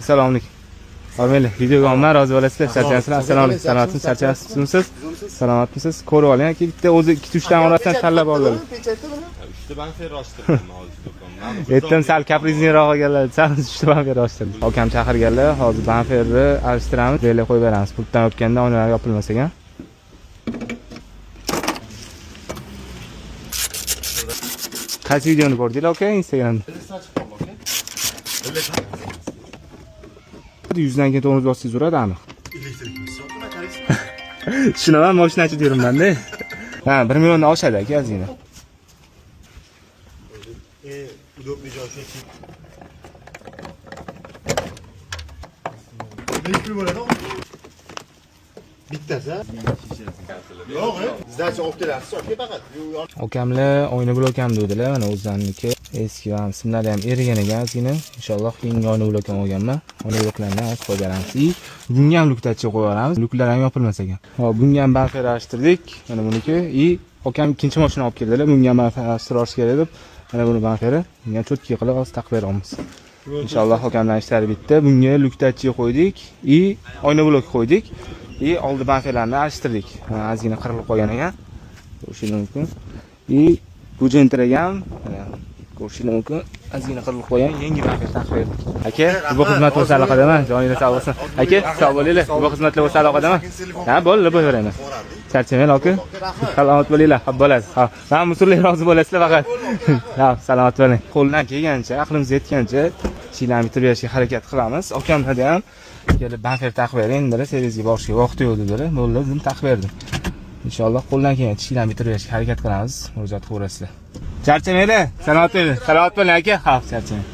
Assalomu alaykum. Hormanglar, videoga olman, rozi bo'lasizlar. Charchamasizlar. Assalomu alaykum. Salomatmisiz? Charchamasmisiz? Salomatmisiz? Ko'rib oling aka, bitta o'zi 2-3 ta orasidan tanlab oldilar. Uchta bamper ochtirdim hozir do'kondan. Aytdim, sal капризный roq olganlar, sal uchta bamper ochtirdim. Akam chaqirganlar, hozir bamperni alishtiramiz, rele qo'yib beramiz. Pultdan o'tganda oynalar yopilmas ekan. Qaysi videoni ko'rdinglar aka Instagramda? Yuzdan keyin tormoz bossangiz uradi aniq. Tushunaman, mashinachi deyapman-da. Ha, 1 milliondan oshadi aka ozgina. Удобный joy shu. Nechi pul bo'ladi? Bittasi? Yo'q, сдача olib kelasiz, olib kel faqat. Okamlar oyna blokam dedilar, mana o'zlariniki. Eski ham simlari ham erigan ekan ozgina. Inshaalloh yangi oyna blokam olganman. Oyna bloklarni ham qo'yib beramiz. И bunga ham luktachi qo'yib yuboramiz. Luklar ham yopilmas ekan. Hop, bunga ham bamper alishtirdik. Mana buniki. И akam ikkinchi mashina olib keldilar. Bunga ham bamper alishtirib olish kerak deb. Mana buni bamperi. Bunga ham чётко qilib hozir taqib beramiz. Inshaalloh akamlar ishlari bitdi. Bunga luktachi qo'ydik и oyna blok qo'ydik. И oldi bamperlarni alishtirdik. Mana ozgina qirilib qolgan ekan. Ko'rishingiz mumkin. И bu Gentraga ham mana ko'rishingiz mumkin. Ozgina qirilib qolgan yangi bamper taqib berdik. Aka, bu xizmat bo'lsa aloqadaman. Joningiz sog' bo'lsin. Aka, sog' bo'linglar. Bu xizmatlar bo'lsa aloqadaman. Ha, bo'ldi, bo'laveraman. Charchamang aka. Salomat bo'linglar, xo'p bo'ladi. Ha, mana musulmonlar rozi bo'lasizlar faqat. Ha, salomat bo'ling. Qo'ldan kelgancha, aqlimiz yetgancha ishlarni bitirib berishga harakat qilamiz. Akamlarda ham kelib bamper taqib bering dedilar, servisga borishga vaqti yo'q dedilar. Bo'ldi, dedim, taqib berdim. Inshaalloh qo'ldan kelgancha ishlarni bitirib berishga harakat qilamiz. Murojaat qilaverasizlar. Charchamanglar, salomat bo'ling. Salomat bo'ling aka. Ha, charchamang.